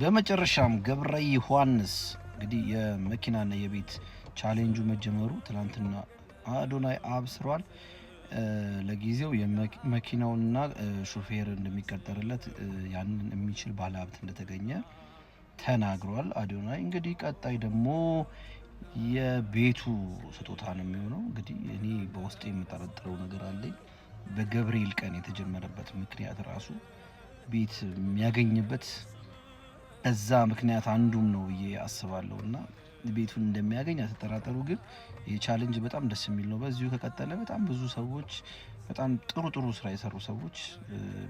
በመጨረሻም ገብረ ዮሐንስ እንግዲህ የመኪናና የቤት ቻሌንጁ መጀመሩ ትናንትና አዶናይ አብስሯል። ለጊዜው የመኪናውና ሾፌር እንደሚቀጠርለት፣ ያንን የሚችል ባለሀብት እንደተገኘ ተናግሯል። አዶናይ እንግዲህ ቀጣይ ደግሞ የቤቱ ስጦታ ነው የሚሆነው። እንግዲህ እኔ በውስጤ የምጠረጥረው ነገር አለኝ። በገብርኤል ቀን የተጀመረበት ምክንያት ራሱ ቤት የሚያገኝበት በዛ ምክንያት አንዱም ነው ብዬ አስባለሁ እና ቤቱን እንደሚያገኝ አትጠራጠሩ። ግን ይህ challenge በጣም ደስ የሚል ነው። በዚሁ ከቀጠለ በጣም ብዙ ሰዎች፣ በጣም ጥሩ ጥሩ ስራ የሰሩ ሰዎች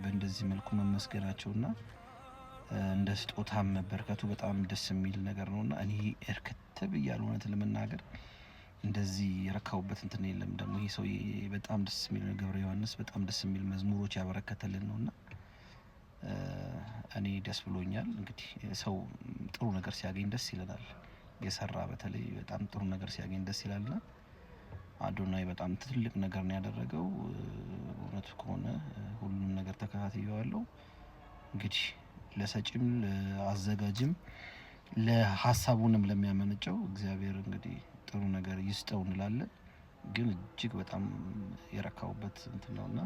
በእንደዚህ መልኩ መመስገናቸውና እንደ ስጦታ መበርከቱ በጣም ደስ የሚል ነገር ነው እና እኔ እርክት ብያለሁ። እውነት ለመናገር እንደዚህ የረካሁበት እንትን የለም። ደግሞ ይሄ ሰው በጣም ደስ የሚል ነው። ገብረ ዮሐንስ በጣም ደስ የሚል መዝሙሮች ያበረከተልን ነው እና እኔ ደስ ብሎኛል። እንግዲህ ሰው ጥሩ ነገር ሲያገኝ ደስ ይለናል። የሰራ በተለይ በጣም ጥሩ ነገር ሲያገኝ ደስ ይላልና አዶናይ በጣም ትልቅ ነገር ነው ያደረገው። እውነቱ ከሆነ ሁሉንም ነገር ተከታትየዋለሁ። እንግዲህ ለሰጪም፣ ለአዘጋጅም፣ ለሀሳቡንም ለሚያመነጨው እግዚአብሔር እንግዲህ ጥሩ ነገር ይስጠው እንላለን። ግን እጅግ በጣም የረካሁበት እንትን ነውና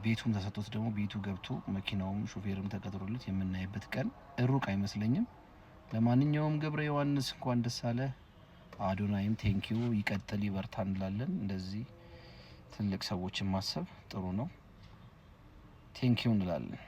ቤቱም ተሰጥቶት ደግሞ ቤቱ ገብቶ መኪናውም ሾፌርም ተቀጥሮለት የምናይበት ቀን ሩቅ አይመስለኝም። ለማንኛውም ገብረ ዮሐንስ እንኳን ደስ አለ። አዶናይም thank you፣ ይቀጥል፣ ይበርታ እንላለን። እንደዚህ ትልቅ ሰዎችን ማሰብ ጥሩ ነው። Thank you እንላለን።